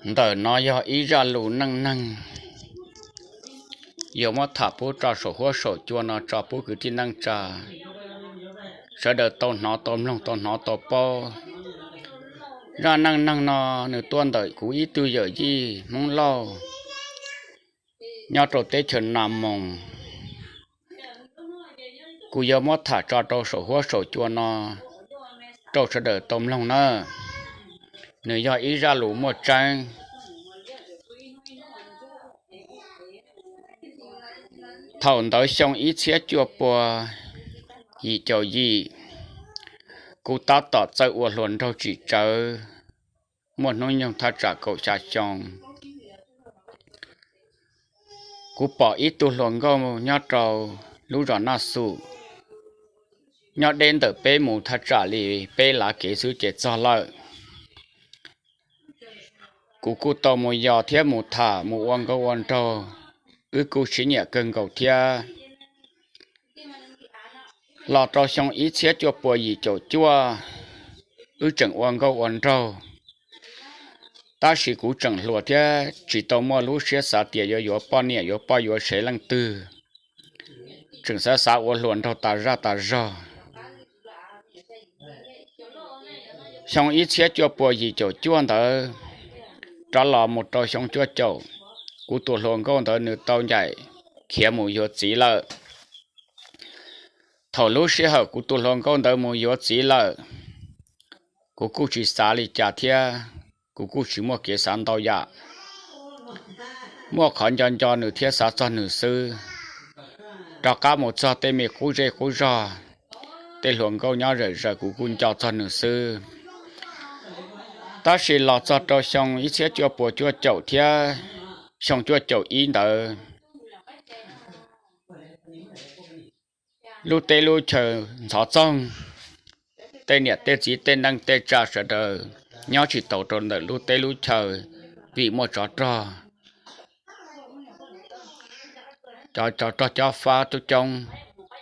Ntawm no yog ib zaj lus neej neeg yuav muab tham pub tso saum huab saum cua no tso pub kwv tij neej tsa sawv daws tau hnov tau mloog tau hnov tau paub. Zaj neej neeg no nws tuaj ntawm kuv ib tug yawm yij Hmoob Lauj nyob rau teb chaws Nas Moos. Kuv yuav muab tham tso rau saum huab saum cua no rau sawv daws tau mloog nawb. Nws yog ib zaj lus muaj tseeb. Thaum ntawd xyoo ib txhiab cuaj pua yim caum yim, kuv tab tom txawj ua hluas nraug tsim tsawv, muaj hnub nyoog thaj tsam kaum xya xyoo. Kuv pom ib tug hluas nkauj nyob rau lub zos Naj Xum, nyob deb ntawm peb mus thaj tsam li peb lav kev xwb ces txog lawm. Kuv kuj tau mus yos thiab mus tham mus ua nkauj ua nraug, wb kuj sib nyiam kawg nkaus thiab. Los rau xyoo ib txhiab cuaj pua yim caum cuaj, wb tseem ua nkauj ua nraug, tab sis kuv tseem hluas thiab tsis tau muaj lub siab xav tias yuav yuav poj niam yuav poj yuav sev leej twg, tseem xav xav ua hluas nraug tas zaj tas zog. Xyoo ib txhiab cuaj pua yim caum cuaj ntawd, rov los mus rau xyoo cuaj caum, kuv tus hluas nkauj ntawd nws tau ncaim khiav mus yuav txiv lawm. Thaum lub sij hawm kuv tus hluas nkauj ntawd mus yuav txiv lawm, kuv kuj tsis xav li cas thiab, kuv kuj tsis muaj kev xav ntau yam. Muaj qhov nco nco nws thiab xav txog nws xwb. Rov qab mus txog tej me qub zej qub zog, tej hluas nkauj nyob zawm zaws kuv kuj nco txog nws xwb. Tab sis los txog rau xyoo ib txhiab cuaj pua cuaj caum thiab xyoo cuaj caum ib ntawd, lub teb lub chaw ntxhov txoog, tej niam tej txiv tej neej tej tsa sawv daws nyob tsis taus rau ntawm lub teb lub chaw vim muaj tsov rog, cov tsov rog cob fab coob coob,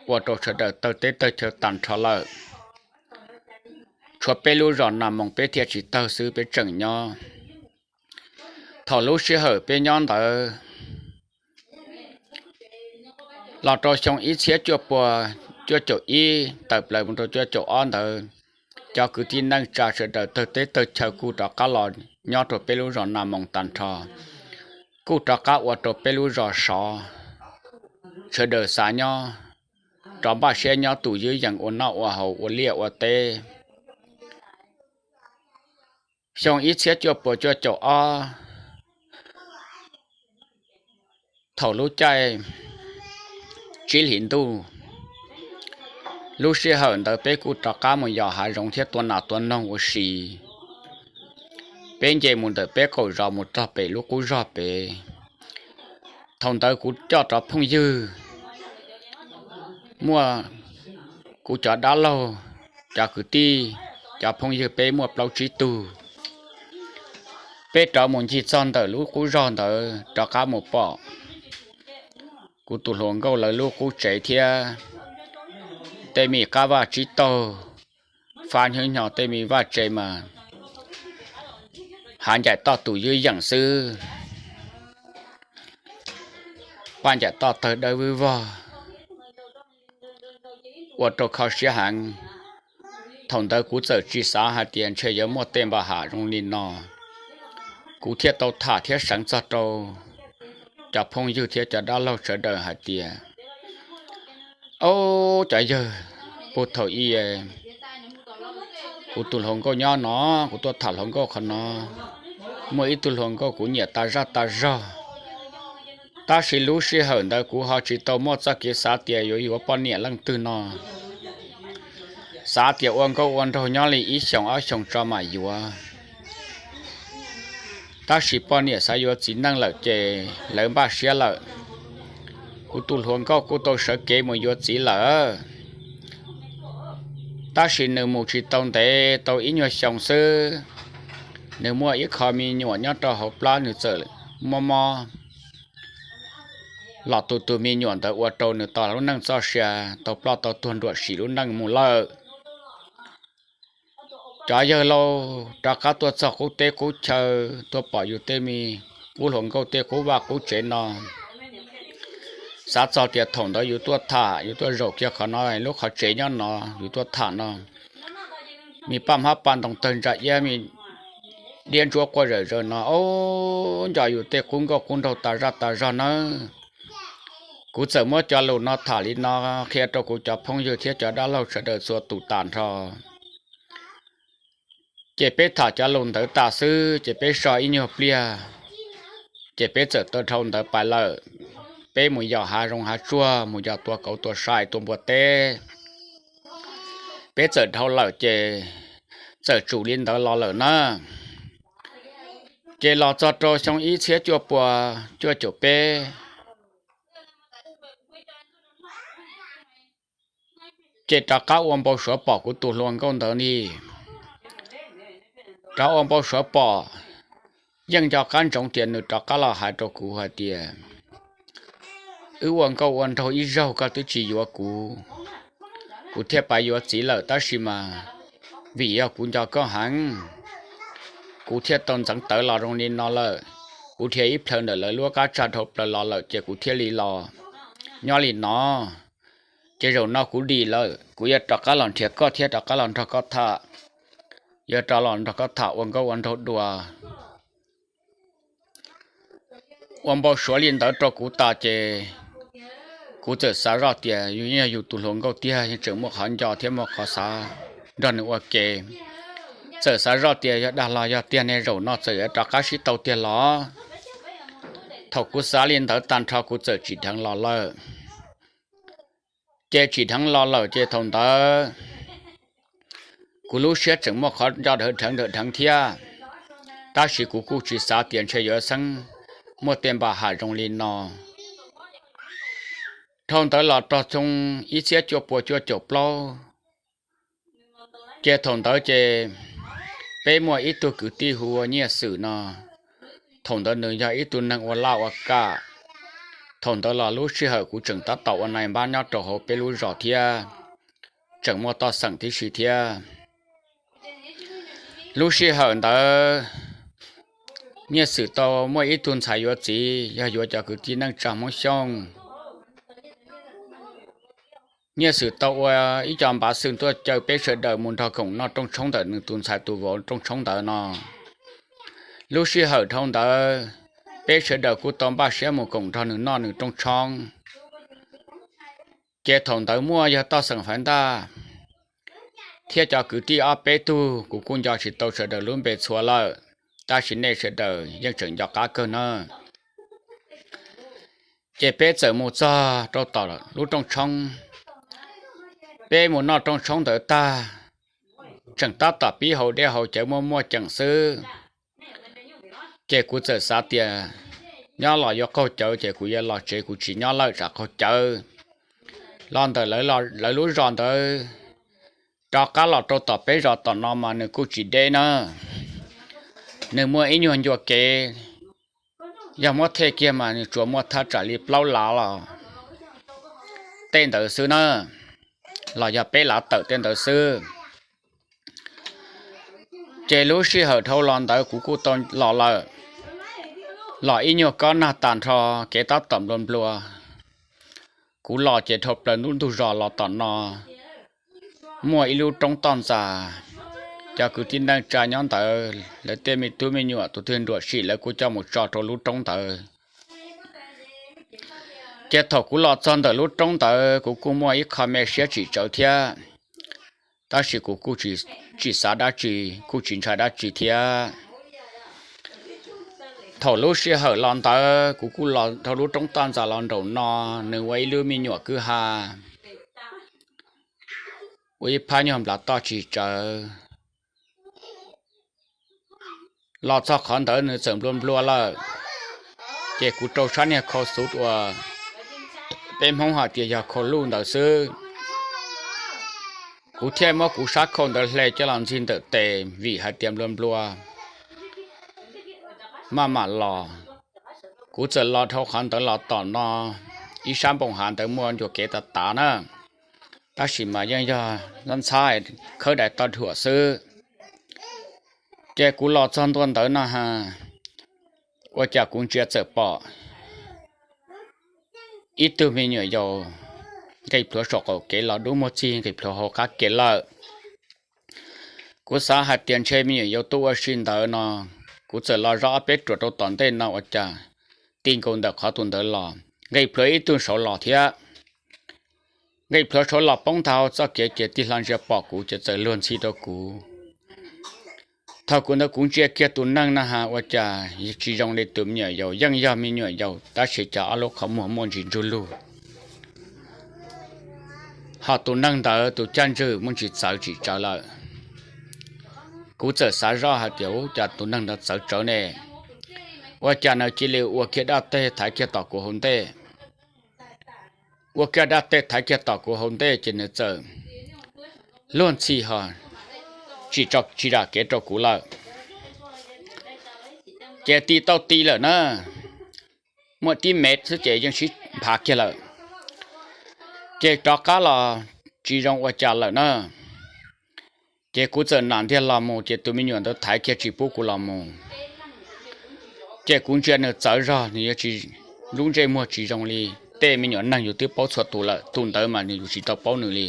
ua rau sawv daws tawg teb tawg chaw tag nrho lawm. Tshuav peb lub zos Nas Moos peb thiaj tsis tawg xwb, peb tseem nyob. Thaum lub sij hawm peb nyob ntawd, los rau xyoo ib txhiab cuaj pua cuaj caum ib tawm plaws mus rau cuaj caum ob ntawd, cov kwv tij neej tsa sawv daws tawg teb tawg chaw kuj rov qab los nyob rau peb lub zos Nas Moos tag nrho, kuj rov qab ua rau peb lub zos sov, sawv daws xav nyob, rov npaj siab nyob tus ywj yees ua noj ua haus ua liaj ua teb. Xyoo ib txhiab cuaj pua cuaj caum ob, thaum lub caij tsib hlis ntuj, lub sij hawm ntawd peb kuj rov qab mus yos hav zoov thiab tua nas tua noog ua si. Peb nce mus ntawm peb qaum zos mus txog pem lub qub zog pem. Thaum ntawd kuv coj rov phooj ywg, muaj kuv cov dab laug, cov kwv tij, cov phooj ywg peb muaj plaub tsib tug. Peb rov mus ncig txog ntawm lub qub zog ntawd rov qab mus pom kuv tus hluas nkauj lawv lub qub tsev thiab tej me qab vaj tsib taug, fab hnyo tej me vaj tse mas hav ncaim toj tus ywj yeem xwb, paj ncaim toj tawg dawb vwb vog, ua rau kho siab heev. Thaum ntawd kuv txawm tsis xav hais tias ntshe yuav muaj tej npa ham zoo li no, kuv thiaj tau tham thiab seev txog rau cov phooj ywg thiab cov dab laug sawv daws hais tias, Au, cov yawg, puag thaum ub kuv tus hluas nkauj nyob no, kuv tuaj tham hluas nkauj qhov no, muaj ib tug hluas nkauj kuv nyiam tas zaj tas zog, tab sis lub sij hawm ntawd kuv ho tsis tau muaj txoj kev xav tias yuav yuav poj niam leej twg no, xav tias ua nkauj ua nraug nyob li ib xyoos ob xyoos tso mam yuav. Tab sis poj niam xav yuav txiv neej lawm ces lawv npaj siab lawm, kuv tus hluas nkauj kuj tau sawv kev mus yuav txiv lawm. Tab sis nws mus tsis tau ntev, tau ib nyuag xyoo xwb, nws muaj ib qho me nyuam nyob rau hauv plab, nws txawm mob mob los tu tus me nyuam ntawd ua rau nws tau lub neej txoj sia tau ploj tau tuag nruam sim lub neej mus lawm. Cov yawg laus rov qab tuaj txog qub teb qub chaw, tuaj pom yus tej me qub hluas nkauj tej qub vaj qub tsev no, xav txog tias thaum ntawd yus tuaj tham, yus tuaj zaum kiag qhov no, lub qhov tsev nyob no yus tuaj tham no, me paj hmab paj ntoo tawg ntsa iab, me diab ntsuab quaj zawm zaws no, o, nco yus tej qub nkauj qub nraug tas zaj tas zog nawb. Kuv txawm muab cov lus no tham li no qhia rau kuv cov phooj ywg thiab cov dab laug sawv daws txhua tus tas nrho. Ces peb tham cov lus ntawd tas xwb ces peb so ib nyuag pliag, ces peb txawm tau dhau ntawd pais lawm. Peb mus yos hav zoov hav tsuag, mus yos tua kauv tua sai tua npua teb. Peb txawm dhau lawm ces txawm tsum li ntawd los lawm na. Ces los txog rau xyoo ib txhiab cuaj pua cuaj caum peb, ces rov qab ua npau suav pom kuv tus hluas nkauj ntawd li. Rov ua npau suav pom, yeej nco qab ntsoov tias nws rov qab los hais rau kuv hais tias, wb ua nkauj ua nraug ib zaug koj twb tsis yuav kuv, kuv thiaj pais yuav txiv lawm, tab sis mas vim yog kuv nco koj heev, kuv thiaj tau ntxeev tawv los zoo li no lawm. Kuv dhia ib plhaw ntawm lawv lub qab tsag dhau plaws los lawm ces kuv thiaj li los nyob li no. Ces zaum no kuv dim lawm, kuv yuav rov qab los nrhiav koj thiab rov qab los nrog koj tham, yuav rov los nrog koj tham ua nkauj ua nraug dua. Ua npau suav li ntawd rau kuv tas ces kuv txawm xav zoj tias yus yog yus tus hluas nkauj tiag, yeej tseem muaj qhov nco thiab muaj qhov xav nrog nws ua ke. Txawm xav zoj tias yog dag los yog tiag ne, zaum no txawm yuav rov qab sib tau tiag los. Thaum kuv xav li ntawd tag nrho kuv txawm tsim dheev los lawm. Ces tsim dheev los lawm ces thaum ntawd kuv lub siab tseem muaj qhov nco dhawv dheev dhawv dheev thiab, tab sis kuv kuj tsis xav tias ntshe yuav xeeb muaj tej npa ham zoo li no. Dhau ntawd los rau xyoo ib txhiab cuaj pua cuaj caum plaub, ces thaum ntawd ces peb muaj ib tug kwv tij hu ua Nyiaj Xwm no. Thaum ntawd nws yog ib tug neeg ua laj ua kam. Thaum ntawd los lub sij hawm kuv tseem tab tom ua nais npab nyob rau hauv peb lub zos thiab, tseem muaj toj xeem tib si thiab. Lub sij hawm ntawd Nyiaj Xwm tau muaj ib tug ntxhais yuav txiv, yog yuav cov kwv tij neej tsa Hmoob Xyooj. Nyiaj Xwm tau ua ib co npav xwm tuaj caw peb sawv daws mus nrog koom noj rooj tshoob ntawm nws tus ntxhais tus vauv rooj tshoob ntawd no. Lub sij hawm dhau ntawd peb sawv daws kuj tau npaj siab mus koom nrog nws noj nws rooj tshoob. Ces thaum ntawd muaj yog toj xeem Faiv Ntaj thiab cov kwv tij ob peb tug, kuv kuj nco tsis tau sawv daws lub npe txhua lawm, tab sis nej sawv daws yeej tseem nco qab kawg na. Ces peb txawm mus txog rau tom lub rooj tshoob. Peb mus noj rooj tshoob ntawd tag, tseem tab tom pib haus dej haus cawv muaj muaj ceem xwb. Ces kuv txawm xav tias nyob los yuav qaug cawv ces kuv yuav los tsev, kuv tsis nyob lawm tsam qaug cawv. Los ntawm lawv lub zos ntawd rov qab los rau tom peb zos tom no mas nws kuj tsis deb na. Nws muaj ib nyuag ncua kev, yog muab thej kiag mas nws tsuas muaj thaj tsam li plaub lav los tej ntawd xwb na, los yog peb lav tawm tej ntawd xwb. Ces lub sij hawm dhau los ntawd kuv kuj tau los lawm, los ib nyuag kob nag tas nrho, kev tab tom nplua nplua. Kuv los ces dhau plaws ntug zos los tom no, muaj ib lub roob toj ntxas. Cov kwv tij neej tsa nyob ntawd lawv tej me tub me nyuam tus twg nruam sim lawv kuj coj mus tso rau lub roob ntawd. Ces thaum kuv los txog ntawm lub roob ntawd kuv kuj muaj ib qho me siab tsis tsawv thiab, tab sis kuv kuj tsis xav dab tsi, kuj tsis ntshai dab tsi thiab. Thaum lub sij hawm los ntawd kuv kuj los dhau lub roob toj ntxas los nraum no, nws ua ib lub me nyuam kwj ha, ua ib phab nyuag nplas toj tsis tsawv. Los txog qhov ntawd nws txawm nplua nplua lawm, ces kuv rau sab niag khau xuv uas peb Hmoob hais tias yog khau luj ntawd xwb. Kuv thiaj muab kuv sab khau ntawd hle coj los ntxig ntawm tes vim hais tias nplua nplua, maj mam los. Kuv txawm los dhau qhov ntawd los tom no, ib sab npoo hav ntawd muaj ncua kev tas tas na, tab sis mas yeej yog ntxhab ntxhab khawb dais toj dhuam xwb. Ces kuv los txog ntua ntawd no ha, ua cas kuv ntsia txawm pom ib tug me nyuam yaus nqis plhuav saum qaum kev los dub muag txig nqis plhuav hauv qab ke lawm. Kuv xav hais tias ntshe me nyuam yaus tuaj ua si ntawd no, kuv txawm los zov ob peb ruam rau tom ntej no ua cas ti nkaus ntawm qhov tus ntawd los, nqis plhuav ib tug saud los thiab. Nqis plhuav saud los poob nthav hauv txoj kev ces tig hlo ntsia pom kuv ces txawm luag ntxhi rau kuv. Thaum kuv ntawd kuv ntsia kiag tus neeg no ha ua cas tsis zoo li tus me nyuam yaus, yeej yog me nyuam yaus tab sis cas ob lub qhov muag muaj ntsis ntsug lug. Ho tus neeg ntawd tus caj ntswg muaj ntsis txawv tsis tsawv lawm. Kuv txawm xav zoj hais tias ua cas tus neeg ntawd txawv tsawv ne, ua cas nws cia li ua kiag dab teg thaiv kiag tom kuv hauv ntej. Ua kiag dab teg thaiv kiag tom kuv hauv ntej ces nws txawm luag ntxhi ho tsis tso tsis zam kev rau kuv lawm. Ces ti tau ti lawm na, muaj tib mev xwb ces yeej sib nphav kiag lawm. Ces rov qab los tsis zoo ua cas lawm na. Ces kuv txawm nam ntiag los mus ces tus me nyuam ntawd thaiv kiag tsis pub kuv los mus. Ces kuv ntsia nws txawv zog, nws yuav tsis, lub ntsej muag tsis zoo li tej me nyuam neeg yus twb paub txhua tus lawm, tus ntawd mas nws yus tsis tau paub nws li.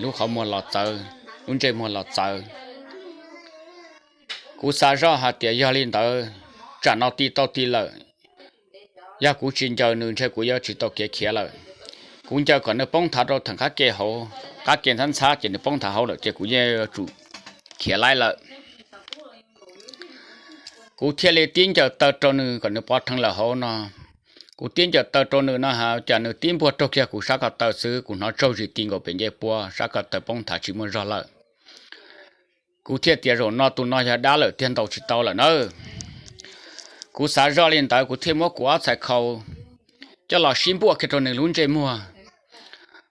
Lub qhov muag los txawv, lub ntsej muag los txawv. Kuv xav zoj hais tias yog li ntawd, tsam no ti tau ti lawm, yog kuv tsis ncaws nws ntshe kuv yuav tsis tau kev khiav lawm. Kuv ncaws kom nws poob nthav rau theem qab ke hauv, qab ke ntxhab ntxhab ces nws poob nthav hauv lawm ces kuv yeej yuav tsum khiav laib lawm. Kuv thiaj li tib ncaws taw rau nws kom nws pov rheev lawm hauv no. Kuv tib ncaws taw rau nws no ha cas nws tib npuaj raug kiag kuv sab ko taw xwb, kuv hnov tsaug zis ti nkaus pem ncej puab, sab ko taw poob nthav tsis muaj zog lawm. Kuv thiaj tias zaum no tus no yog dab lawm tiag, ntaus tsis tau lawm na. Kuv xav zoj li ntawd kuv thiaj muab kuv ob txhais khau coj los sib npuaj kiag rau nws lub ntsej muag.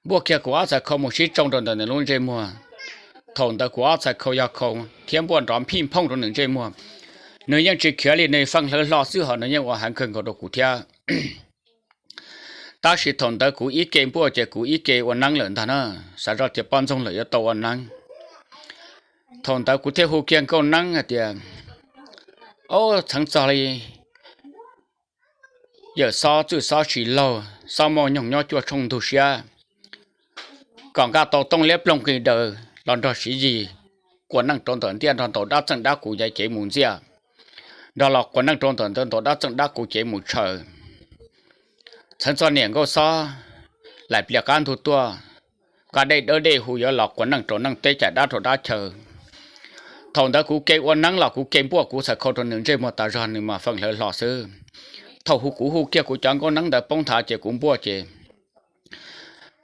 Npuaj kiag kuv ob txhais khau mus sib tsoo rau ntawm nws lub ntsej muag. Thaum ntawd kuv ob txhais khau yog khau thiab npuaj nrov phij phooj rau nws ntsej muag. Nws yeej tsis khiav li, nws feej hlawv hlo xwb ho nws yeej ua heev kawg nkaus rau kuv thiab. Tab sis thaum ntawd kuv ib ke npuaj ces kuv ib ke ua neeb lawm ntag na, xav zoj tias poj ntxoog lawm yuav tau ua neeb. Thaum ntawd kuv thiaj hu kiag nkauj neeb hais tias, Ob, txheev txog li yawm xob txwj xob tsis laug, xob moj nyoog nyob cuaj tshooj ntug siab, kom nkaj tau tooj liab ploog nqis daws los nrog Siv Yis quas neej rau ntawm ntiaj nrog ntaus dab txeej dab kuv cev mus ntxiaj, nrog los quas neej rau ntawm ntawd ntaus dab txeej dab kuv cev mus tshaws. Txheev txog niam nkauj xob laim plias qab ntug tuaj, kab dej dawb dej hu yuav los quas neej rau neej teb cais dab rau dab chaw. Thaum ntawd kuv ke ua neeb los kuv ke npuaj kuv txhais khau rau nws ntsej muag tas zog, nws mas feej hlawv hlo xwb. Thaum hu kuv hu kiag kuv cov nkauj neeb ntawd poob nthav ces kuv npuaj ces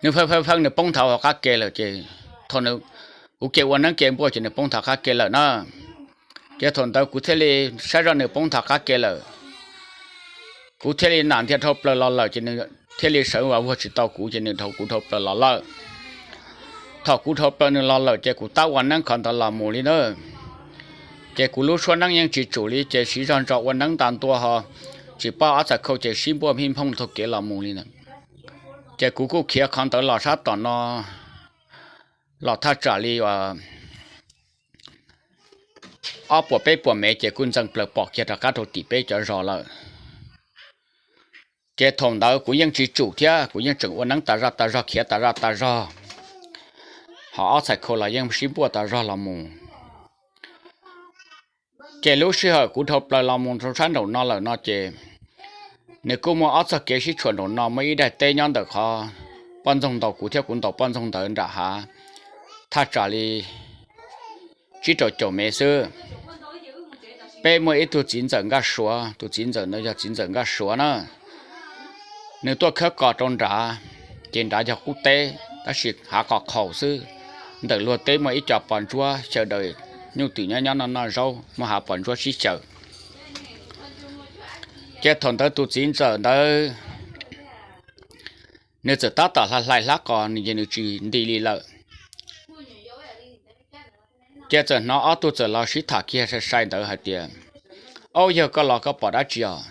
nws feej feej feej nws poob nthav hauv qab ke lawm ces thaum kuv ke ua neeb ke npuaj ces nws poob nthav qab ke lawm na. Ces thaum ntawd kuv thiaj li saib zoj nws poob nthav qab ke lawm, kuv thiaj li nam ntiag dhau plaws los lawm ces nws thiaj li sawv vas vuag tsis tau kuv ces nws dhau kuv dhau plaws los lawm. Thaum kuv dhau plaws nws los lawm ces kuv tab ua neeb qhov ntawd los mus li na. Ces kuv lub suab neeb yeej tsis tsum li ces siv zog ntso ua neeb nta ntua ho tsis paub ob txhais khau ces sib npuaj phij phooj taug kev los mus li na. Ces kuv kuj khiav qhov ntawd los sab tom no, los thaj tsam li ob puas peb puas mev ces kuj ntxeev plaws pom kiag rov qab rau tim peb cov zos lawm. Ces thaum ntawd kuv yeej tsis tsum thiab kuv yeej tseem ua neeb tas zaj tas zog khiav tas zaj tas zog, ho ob txhais khau los yeej sib npuaj tas zog los mus. Ces lub sij hawm kuv dhau plaws los mus rau sab nraum no lawm no ces nws kuj muaj ob txoj kev sib tshuam nraum no, muaj ib daim teb nyob ntawm qhov poj ntxoog ntaus kuv thiab kuv ntaus poj ntxoog ntawd nram hav, thaj tsam li tsib rau caum mev xwb. Peb muaj ib tug txiv ntxawm Nkaj Suav, tus txiv ntxawm ntawd yog txiv ntxawm Nkaj Suav na. Nws tuaj khawb kos rau nrad, ces nrad yog qub teb tab sis hav qos qhaus xwb. Ntawm luag teb muaj ib co pos ntsuab xyaw daws, nyuj twm nyob nyob noj noj zaub muaj hav pos ntsuab sib xyaw. Ces thaum ntawd tus txiv ntxawm ntawd nws txawm tab tom hlais hlais hlab qos, nws ces nws tsis nti li lawm. Ces txawm hnov ob tug txawm los sib tham kiag sai sai ntawd hais tias, Au, yawg koj los koj pom dab tsi os?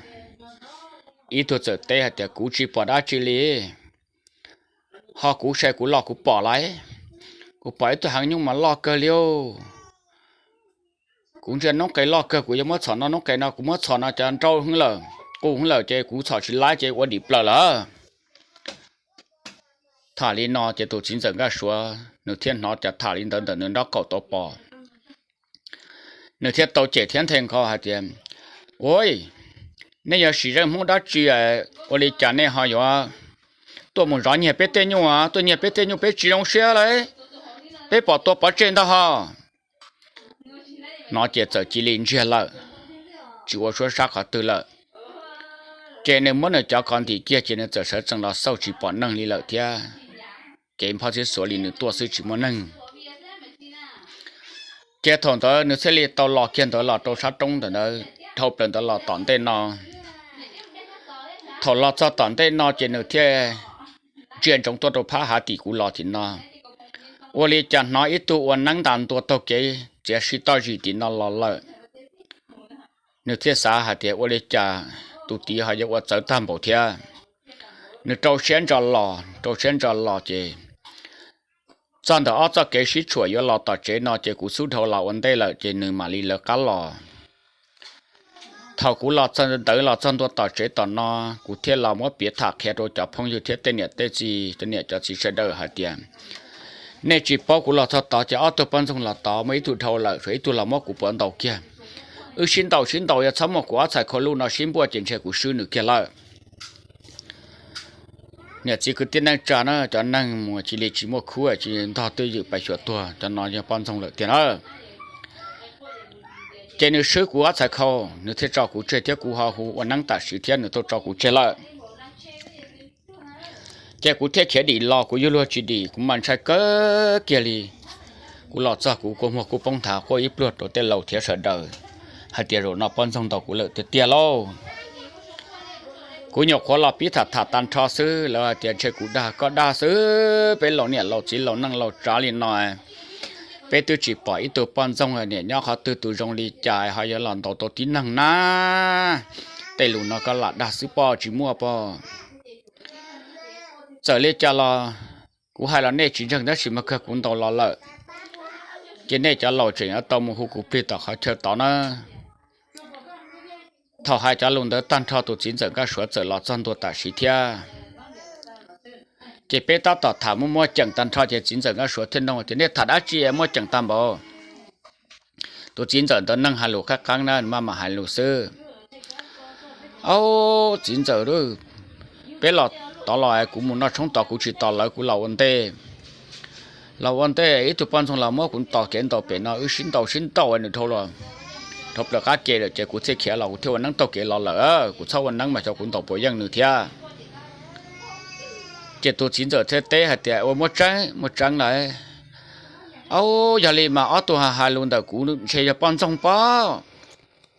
Ib tug txawm teb hais tias, Kuv tsis pom dab tsi li, ho kuv sai kuv los kuv pom lawm, kuv pom ib tug heev nyuj mas loj kawg li. Kuv ntsia noob qes loj kawg, kuv yuav muab txhom no noob qes no, kuv muab txhom no cov nrau heev lawm, qus heev lawm ces kuv txhom tsis laib ces ua dim plaws lawm. Tham li no ces tus txiv ntxawm Nkaj Suav nws thiaj hnov cov tham li ntawd ntawm nws nraub qaum tau pom. Nws thiaj tau cem thiab nthe nkaus hais tias, Ua, nej yog sim zeej Hmoob dab tsi, ua li cas nej ho yuav tuaj mus zov nyiag peb tej nyuj, tuaj nyiag peb tej nyuj peb tsis zoo siab lauj, peb pom tua pov tseg ntag ho. No ces txawm cia li ntsiag lawm, tsis ua suab sab qhov twg lawm. Ces nws muab nws cov ko ntim kiag ces nws txawm sawv tsees los xauj tsis pom neeg li lawm thiab. Kev nphob txhib xuav li nws tuaj xwb tsis muaj neeg. Ces thaum ntawd nws thiaj li tau los kiag ntawd los rau sab roob ntawm ntawd dhau plaws ntawd los tom ntej no. Thaum los txog tom ntej no ces nws thiaj ntsia ntsoov tuaj rau phab hav tim kuv los tim no. Ua li cas hnov ib tug ua neeb ntas ntua taug kev txiav sib toj zis tim no los lawm. Nws thiaj xav hais tias ua li cas tus tid ho yuav ua txawv tag npaum thiab. Nws rau siab ntso los, rau siab ntso los ces txog ntawm ob txoj kev sib tshuam yuav los tom tsev no ces kuv xub dhau los ua ntej lawm ces nws mam li lawv qab los. Thaum kuv los txog ntawd los txog ntua tom tsev tom no, kuv thiaj los muab piav tham qhia rau cov phooj ywg thiab tej niam tej txiv, cov niam cov txiv sawv daws hais tias, nej tsis paub kuv los txog tod ces ob tug poj ntxoog los tod muaj ib tug dhau lawm, tshuav ib tug los muab kuv puav ntaus kiag. Wb sib ntaus sib ntaus yog txhob muaj kuv ob txhais khau luj no sib npuaj ces ntshe kuv swb nws kiag lawm. Niam txiv kwv tij neej tsa na, cov neeg mus cia li tsis muaj khub, tsis ntog twj ywm pais xyuas tuag, cov no yog poj ntxoog lawm tiag na. Ces nws swb kuv ob txhais khau, nws thiaj tso kuv tseg thiab kuv ho hu ua neeb tam sim thiab nws tau tso kuv tseg lawm. Ces kuv thiaj khiav dim los, kuv yuav luag tsis dim, kuv mas ntshai kawg kiag li. Kuv los txog kuv kua muag kuj poob nthav quaj ib pliag rau tej laus thiab sawv daws hais tias zaum no poj ntxoog ntaus kuv lawm tiag tiag lauj. Kuv nyuam qhuav los pib tham tham tag nrho xwb, lawv hais tias ntshe kuv dag koj dag xwb, peb laus niam laus txiv laus neej laus tsav li no, peb twb tsis pom ib tug poj ntxoog niam nyob qhov twg tus zoo li cas ho yuav los ntaus tau tib neeg na. Tej lus no koj lam dag xwb pob, tsis muaj pob. Txawm li cas los kuv hais los nej tsis ntseeg tab sis mas kawg kuv ntaus los lawm, ces nej cov laus tseem yuav tau mus hu kuv plig tom qhov chaw tod na. Thaum hais cov lus ntawd tag nrho tus txiv ntxawm Nkaj Suav txawm los txog ntua tam sim thiab. Ces peb tab tom tham muaj muaj ceem tag nrho ces txiv ntxawm Nkaj Suav thiaj nug tias nej tham dab tsi muaj ceem tag npaum. Tus txiv ntxawm ntawd neeg hais lus qab qeeb na, maj mam hais lus xwb. Au, txiv ntxawm, peb los tod los kuv mus noj tshoob tod kuv tsis tos lawv kuv los ua ntej. Los ua ntej ib tug poj ntxoog los muab kuv tos kev ntaus pem no, wb sib ntaus sib ntaus nws dhau los dhau plaws qab ke lawm ces kuv thiaj khiav los kuv thiaj ua neeb taug kev los lawm, kuv txhob ua neeb mas xyov kuv ntaus puas yeej nws thiab. Ces tus txiv ntxawm thiaj teb hais tias ua muaj tseeb, muaj tseeb lawm. Au, yog li mas ob tug hais lus ntawm kuv ntshe yog poj ntxoog pob.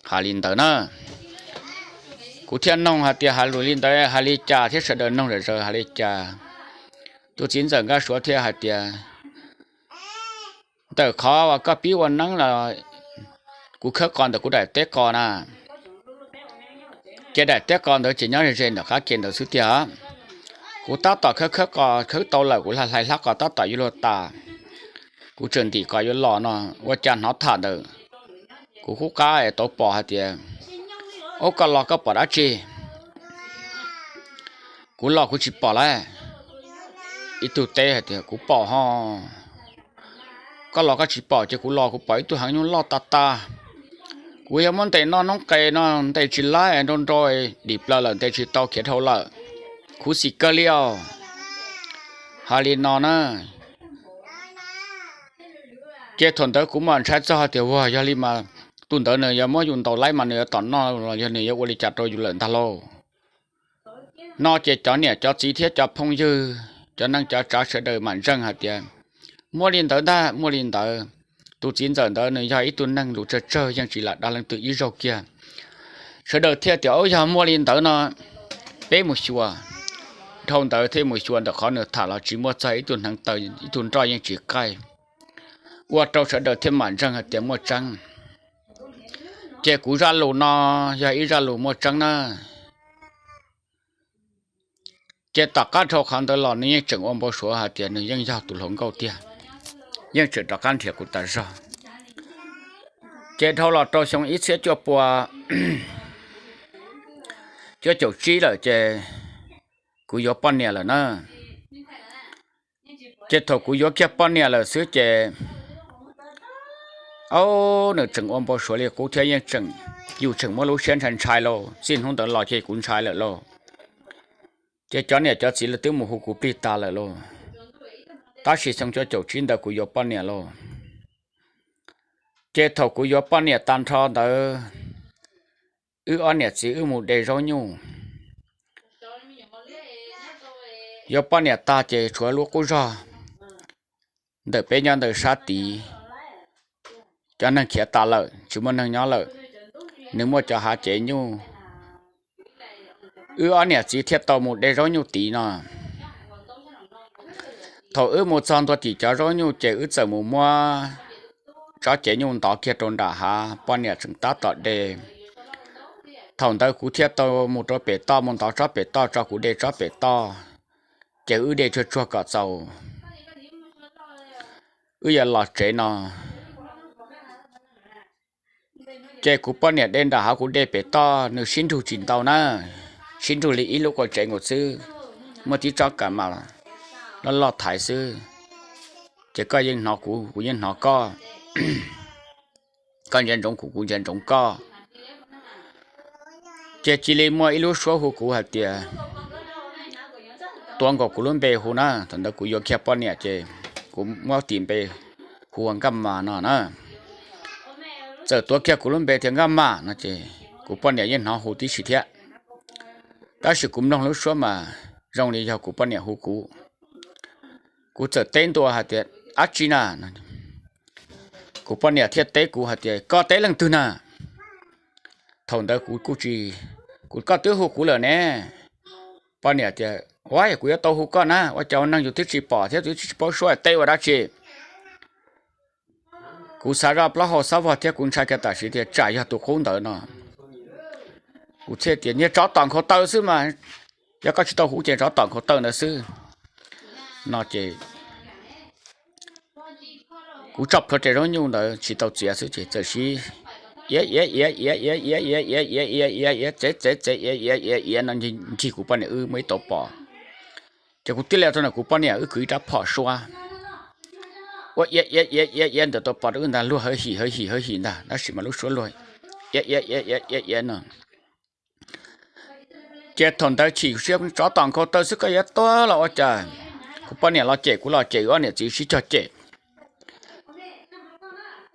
Hais li ntawd na. Kuv thiaj nug hais tias hais lus li ntawd hais li cas thiab, sawv daws nug zom zaws hais li cas. Tus txiv ntxawm Nkaj Suav thiaj hais tias ntawm qhov uas koj pib ua neeb los kuv khawb qos ntawm kuv daim teb qos na. Ces daim teb qos ntawd ces nyob ze ze ntawm qab ke ntawd xwb tiag. Kuv tab tom khawb khawb qos khawb tau lawm kuv hlais hlais hlab qos tab tom yuav luag tas. Kuv tseem ntim qos yuav los no ua cas hnov tham ntawm kuv qub qab es tau pom hais tias, Ub, koj los koj pom dab tsi? Kuv los kuv tsis pom lawm. Ib tug teb hais tias, Kuv pom ho. Koj los koj tsis pom ces kuv los kuv pom ib tug heev nyuj loj tas tas. Kuv yog muab ntes noj noob qes no ntes tsis laib, nrau nrau dim plaws lawm, ntes tsis tau, khiav dhau lawm. Khuv xim kawg li os. Hais li no na. Ces thaum ntawd kuv mam ntshai txog tias, Ua, yog li mas tus ntawd nws yuav muab yus ntaus laib mas nws yuav tom noj los yog nws yuav ua li cas rau yus lawm ntag lauj. No ces cov niam cov txiv thiab cov phooj ywg, cov neej cov tsav sawv daws mam ntseeg hais tias muaj li ntawd ntag, muaj li ntawd. Tus txiv ntxawm ntawd nws yog ib tug neeg lus tsawg tsawg, yeej tsis lam dag leej twg ib zaug kiag. Sawv daws thiaj tias, Ub, yog muaj li ntawd no peb mus xyuas. Dhau ntawd thiaj mus xyuas ntawm qhov nws tham los tsis muaj txog ib tug hneev taw, ib tug nroj yeej tsis qaij. Ua rau sawv daws thiaj mam ntseeg hais tias muaj tseeb. Ces kuv zaj lus no yog ib zaj lus muaj tseeb na. Ces tom qab dhau qhov ntawd los nws yeej tseem ua npau suav hais tias nws yeej yog tus hluas nkauj tiag, yeej tseem rov qab nrhiav kuv tas zog. Ces dhau los rau xyoo ib txhiab cuaj pua cuaj caum tsib lawm ces kuv yuav poj niam lawm na. Ces thaum kuv yuav kiag poj niam lawm xwb ces, au, nws tseem ua npau suav li qub thiab yeej tseem, yus tseem muaj lub siab ntshai ntshai lauj, txij hnub ntawd los ces kuv ntshai lawm lauj. Ces cov niam cov txiv lawv twb mus hu kuv plig tas lawm lauj. Tab sis xyoo cuaj caum tsib ntawd kuv yuav poj niam lauj. Ces thaum kuv yuav poj niam tag nrho ntawd, wb ob niam txiv wb mus de zaub nyuj. Yuav poj niam tag ces tshuav lub qub zog ntawm peb nyob ntawm sab tid, cov neeg khiav tas lawm tsis muaj neeg nyob lawm, nws muaj cov hav cev nyuj. Wb ob niam txiv thiaj tau mus de zaub nyuj tid no. Thaum wb mus txog ntua tim cov zaub nyuj ces wb txawm mus muab tsob cev nyuj ntov kiag rau nram hav, poj niam tseem tab tom de. Thaum ntawd kuv thiaj tau mus rau pem toj mus ntov tsob pem toj tso kuv de tsob pem toj, ces wb de tsuag tsuag kom txaus wb yuav los tsev no. Ces kuv poj niam de nram hav kuv de pem toj, nws sib nrug tsis ntau na, sib nrug li ib lub qua tsev nkaus xwb, muaj tib tsob kas mas loj loj thaiv xwb. Ces koj yeej hnov kuv, kuv yeej hnov koj, koj ntsia ntsoov kuv, kuv ntsia ntsoov koj. Ces cia li muaj ib lub suab hu kuv hais tias, tuav nkaus kuv lub npe hu na. Thaum ntawd kuv yuav kiag poj niam ces kuv muab tis npe hu ua Nkaj Mas no na. Txawm tuav kiag kuv lub npe tias Nkaj Mas no ces kuv poj niam yeej hnov hu tib si thiab. Tab sis kuv mloog lub suab mas zoo li yog kuv poj niam hu kuv. Kuv txawm teb ntua hais tias, dab tsi na? Kuv poj niam thiaj teb kuv hais tias, koj teb leej twg na? Thaum ntawd kuv kuj tsis, kuv, koj twb hu kuv lawm ne. Poj niam tias, ua, kuv yuav tau hu koj na, ua cas ua neeg yus twb tsis pom thiab twb tsis paub suab teb ua dab tsi? Kuv xav zoj plaub hau xab vog thiab kuv ntshai kiag tam sim tias tsam yog tus qub ntawd no. Kuv thiaj tias, niag tsov tom nkhaus taw xwb mas, yog koj tsis tau hu ces tsov tom nkhaus taw ntawd xwb no ces kuv tso plhuav tes zaub nyuj ntawd tsis tau txiav xwb ces txawm sib iav iav iav iav iav iav iav iav iav iav iav iav iav txev txev txev iav iav iav iav no ncig kuv poj niam wb muaj ib tauv pos. Ces kuv tib leeg rau ntawm kuv poj niam wb kwv ib rab phom suab ua iav iav iav iav iav ntawm tauv pos rau wb ntag, luag hawv him hawv him hawv him ntag, tab sis mas lub suab luag iav iav iav iav iav no. Ces thaum ntawd chim siab, tsov tom nkhaus taw xwb koj yuav tuag los ua cas? Kuv poj niam los cem kuv los cem, ob niam txiv sib cog cem.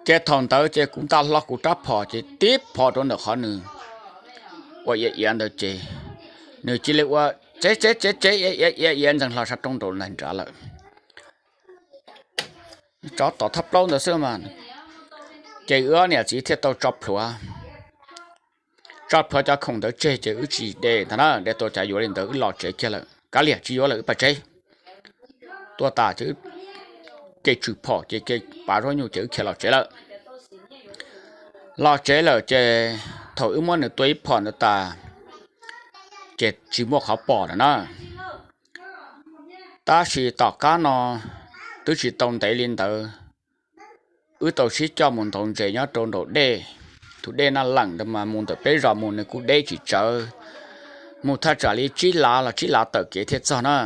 Ces thaum ntawd ces kuv nta hlo kuv rab phom ces tib phom rau ntawm qhov nws ua iav iav ntawd ces nws cia li ua tsev tsev tsev tsev iav iav iav iav ntxeev hlo sab roob nraud nrav lawm. Tsov tom thaj plaub ntawd xwb mas. Ces wb ob niam txiv thiaj tau tso plhuav, tso plhuav cov khoom ntawd tseg ces wb tsis de ntag na, de tua cav yuav li ntawd wb los tsev kiag lawm, kav liam tsis yuav lawm wb pais tsev. Tua tas ces wb kev tswm phom ces kev pav zaub nyuj ces wb khiav los tsev lawm. Los tsev lawm ces thaum wb muab nws tua ib phom ntawd tas ces tsis muaj qhov pom lawm na. Tab sis tom qab no twb tsis tau ntev li ntawd, wb tau sib coj mus ntaus ntses nyob rau nraum dej, tus dej Naj Leem ntawd mas mus ntawm peb zos mus nws kuj deb tsis tsawv, mus thaj tsam li tsib lav los tsib lav tawm kev thiaj txog na.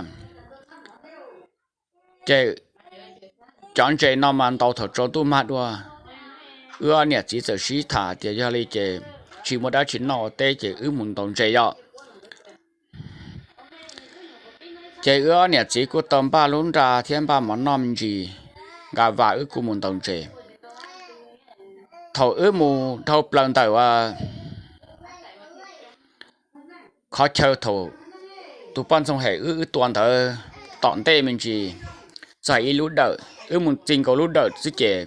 Ces cov ntses no mas ntaus thaum tsaus ntuj mag dua. Wb ob niam txiv txawm sib tham tias yog li ces tsis muaj dab tsi noj ua teb ces wb mus ntaus ntses yom. Ces wb ob niam txiv kuj tau npaj lub nra thiab npaj mov noj me ntsis, nqa vas wb kuj mus ntaus ntses. Thaum wb mus dhau plaws ntawm qhov chaw thaum tus poj ntxoog hem wb wb tua ntawd tom ntej me ntsis, txog ib lub dawm, wb mus txi nkaus lub dawm xwb ces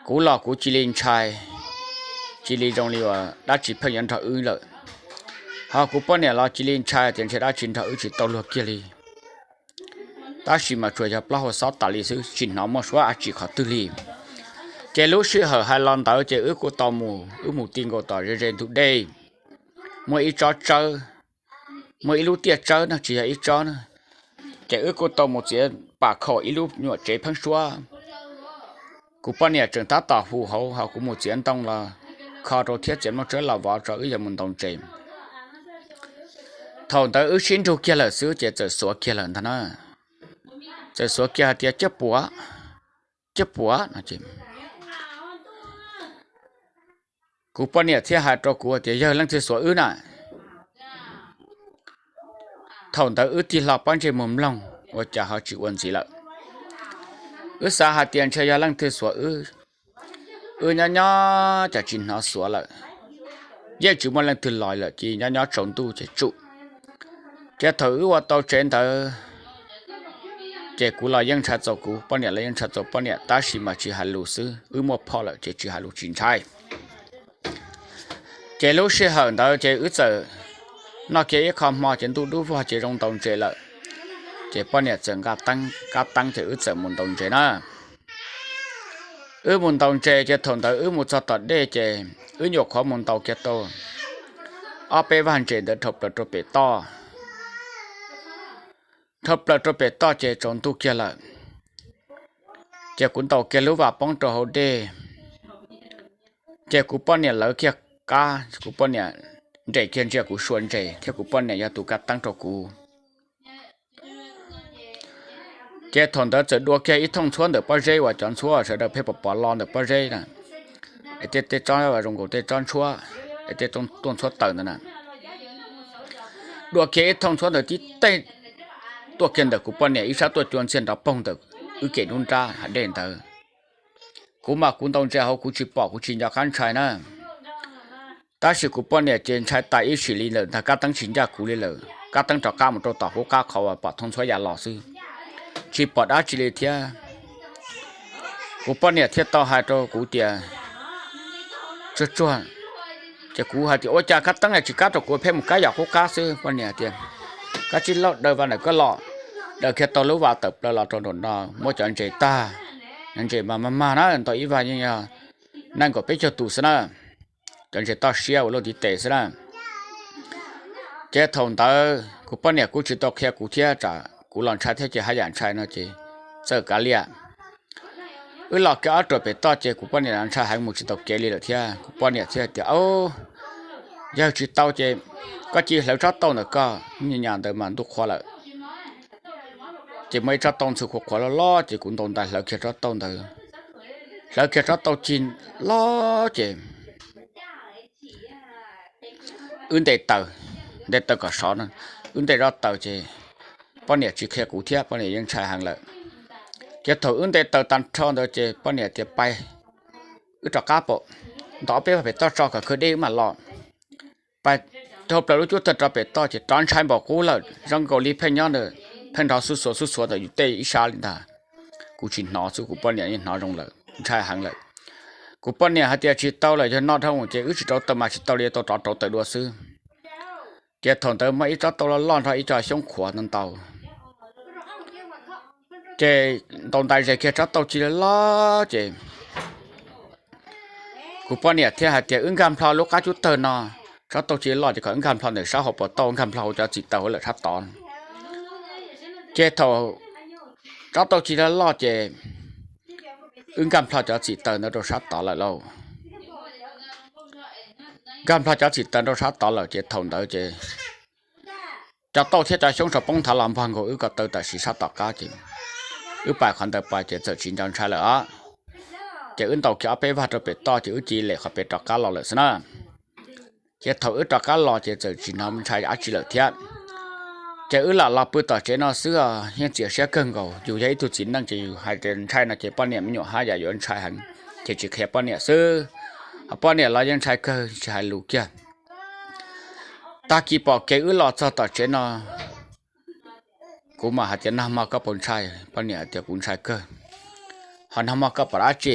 kuv los kuv cia li ntshai, cia li zoo li uas dab tsi pheej yuav nrog wb lawm. Ho kuv poj niam los cia li ntshai tias ntshe dab tsi nrog wb tsis tau luag kiag li. Tab sis mas tsuas yog plaub hau xob tas li xwb, tsis hnov muaj suab dab tsi qhov twg li. Ces lub sij hawm hais los ntawd ces wb kuj tau mus, wb mus ti nkaus tom ze ze ntug dej, muaj ib tsob tsawb, muaj ib lub tiaj tsawb no tsis yog ib tsob na. Ces wb kuj tau mus txiav pam khaum ib lub nyuam tsev pheeb suab. Kuv poj niam tseem tab tom hu hauv, ho kuv mus txiav ntoo los kho rau thiab txiav nplooj tsawb los vov tso wb yuav mus ntaus ntses. Thaum ntawd wb sib nrug kiag lawm xwb ces txawm xuav kiag lawm ntag na. Txawm xuav kiag hais tias, Coj puav, coj puav no. Kuv poj niam thiaj hais rau kuv tias, Yog leej twg xuav wb na? Thaum ntawd wb tig hlo pob ntseg mus mloog, ua cas ho tsis ua ntxiv lawm. Wb xav hais tias ntshe yog leej twg xuav wb. Wb nyob nyob cas tsis hnov xuav lawm, yeej tsis muaj leej twg los lawm, ces nyob nyob tsaus ntuj ces tsum. Ces thaum wb ua tau tsev ntawd, ces kuv los yeej ntshai txaus kuv poj niam, los yeej ntshai txaus poj niam, tab sis mas tsis hais lus xwb, wb muaj phoj lawm ces tsis hais lus tsis ntshai. Ces lub sij hawm ntawd ces wb txawm noj kiag ib qho hmo ces ntuj dub vog ces zoo ntaus ntses lawm. Ces poj niam txawm nqa teeb, kab teeb ces wb txawm mus ntaus ntses na. Wb mus ntaus ntses ces thaum ntawd wb mus txog tom dej ces wb nyuam qhuav mus ntaus kiag tau ob peb vag ntses ntawd dhau plaws rau pem toj. Dhau plaws rau pem toj ces tsaus ntuj kiag lawm. Ces kuv ntaus kiag lub vas poob rau hauv dej, ces kuv poj niam lawv kiag kab, kuv poj niam nres kiag ntsia kuv sua ntses thiab kuv poj niam yog tus kab teeb rau kuv. Ces thaum ntawd txawm dua kiag ib thooj ntxhuab ntawm pob zeb uas cov ntxhuab sawv daws pheej pom pov lo ntawm pob zeb na, es tej tej tsob zoo nkaus tej tsob ntxhuab, es tej tuaj ntxhuab taws ntawd na. Dua kiag ib thooj ntxhuab ntawd tib teg tuaj kiag ntawm kuv poj niam ib sab tuaj cua ntxiag nrov poog ntawm wb kem nruab nrab hav dej ntawd. Kuv mas kuv ntaus ntses hauv kuv tsis pom kuv tsis nco qab ntshai na. Tab sis kuv poj niam ces ntshai tas ib sim li lawm ntag, kab teeb tsis ncaj kuv li lawm, kab teeb rov qab mus rau tom qub qab qhov uas pom thooj ntxhuab ya los xwb, tsis pom dab tsi li thiab. Kuv poj niam thiaj tau hais rau kuv tias, Tsuag tsuag. Ces kuv hais tias, Ua cas kab teeb tsis kab rau kuv, pheej mus kab yam qub qab xwb? Poj niam tias, Koj tsij lauj, daws vas ntawm koj los. Daws kiag tau lub vas tawm plaws los rau nraum no, muab cov ntses tag. Ntses mas mag mag na, ntau ib vag yeej yog nees nkaum peb caug tus xwb na. Cov ntses toj siab ua luaj ntiv tes xwb na. Ces thaum ntawd kuv poj niam kuj tsis tau qhia kuv thiab, tsam kuv los ntshai thiab ces haj yam ntshai no ces txawm kav liam. Wb los kiag ob ruam pem toj ces kuv poj niam ntshai heev mus tsis tau kev li lawm thiab. Kuv poj niam thiaj tias, Yog tsis tau ces koj cia li hlawv tsob tauj ntawm koj, nyuam nyas ntawd mas ntuj qhua lawm. Ces muaj ib tsob tauj ntxhw qhuav qhuav loj loj ces kuv ntaus ntais hlawv kiag tsob tauj ntawd. Hlawv kiag tsob tauj cig loj ces wb nte taws, nte taws kom sov no, wb nte zoj taws ces poj niam tsis qhia kuv thiab, poj niam yeej ntshai heev lawm. Ces thaum wb nte taws tag nrho ntawd ces poj niam tias, Pais, wb rov qab pem, ntaus ob peb vag pem toj tso kom kawg deb wb mam los. Pais dhau plaws lub cub tawg rov pem toj ces rov ntshai npaum qub lawm, zoo nkaus li pheej nyob ntawd, pheej nrov xub xuav xub xuav ntawm yus tej ib sab li ntag. Kuv tsis hnov xwb, kuv poj niam yeej hnov zoo lawm, ntshai heev lawm. Kuv poj niam hais tias, Tsis tau lawm, yog no dhau mus ces wb tsis rauv taws mas tsis tau li, tau rov rauv taws dua xwb. Ces thaum ntawd muaj ib tsob tauj loj loj nrog ib co xyoob qhuav ntau ntau. Ces ntaus ntais zes kiag tsob tauj cig loj loj ces kuv poj niam thiaj hais tias, Wb nkag nplho lub qab cub tawg no. Tsob tauj cig loj ces kom wb nkag nplho ntawm sab hauv pas tauj, nkag nplho hauv cov txim taws hauv lawm sab tod. Ces thaum tsob tauj cig loj loj ces wb nkag nplho cov txim taws ntawd rau sab tod lawm lauj. Nkag nplho cov txim taws rau sab tod lawm ces thaum ntawd ces cov tauj thiab cov xyoob tso poob nthav los npog nkaus wb ko taw tam sim sab tom qab ces wb pais qhov ntawd pais ces txawm tsis nco ntshai lawm os. Ces wb ntaus kiag ob peb vag rau pem toj ces wb cia li lem qhov pem rov qab los lawm xwb na. Ces thaum wb rov qab los ces txawm tsis hnov ntshai dab tsi lawm thiab. Ces wb lam los pw tom tsev no xwb os, yeej txias siab kawg nkaus. Yus yog ib tug txiv neej ces yus hais tias ntshai no ces poj niam me nyuam haj yam yuav ntshai heev, ces tsis qhia poj niam xwb. Ho poj niam los yeej ntshai kawg tsis hais lus kiag. Tag kis pom kev wb los txog tom tsev no, kuv mam hais tias, Nag hmo koj puas ntshai? Poj niam hais tias, Kuv ntshai kawg. Ho nag hmo koj pom dab tsi?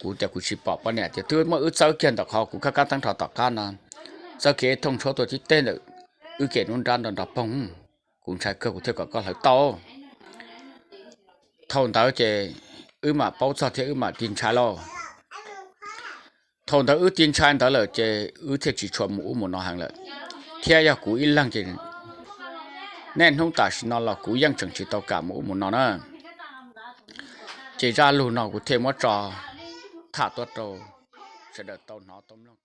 Kuv tias, Kuv tsis pom. Poj niam tias, Twb muab wb txawb kiag ntawm qhov kuv kab kab teeb rho tom qab no, txawb kiag ib thooj tshuab tuaj tib teg ntawm wb kem nruab nrab nrov nrov poog. Kuv ntshai kawg, kuv thiaj kom koj hlawv tau. Thaum ntawd ces wb mam paub txog thiab wb mam tig ntshai lauj. Thaum ntawd wb tig ntshai ntawd lawm ces wb thiaj tsis tshua mus ub mus no heev lawm. Thiab yog kuv ib leeg ces niaj hnub tam sim no los kuv yeej tseem tsis tau kam mus ub mus no na. Ces zaj lug no kuv thiaj muab tso tham tuaj rau sawv daws tau hnov tau mloog.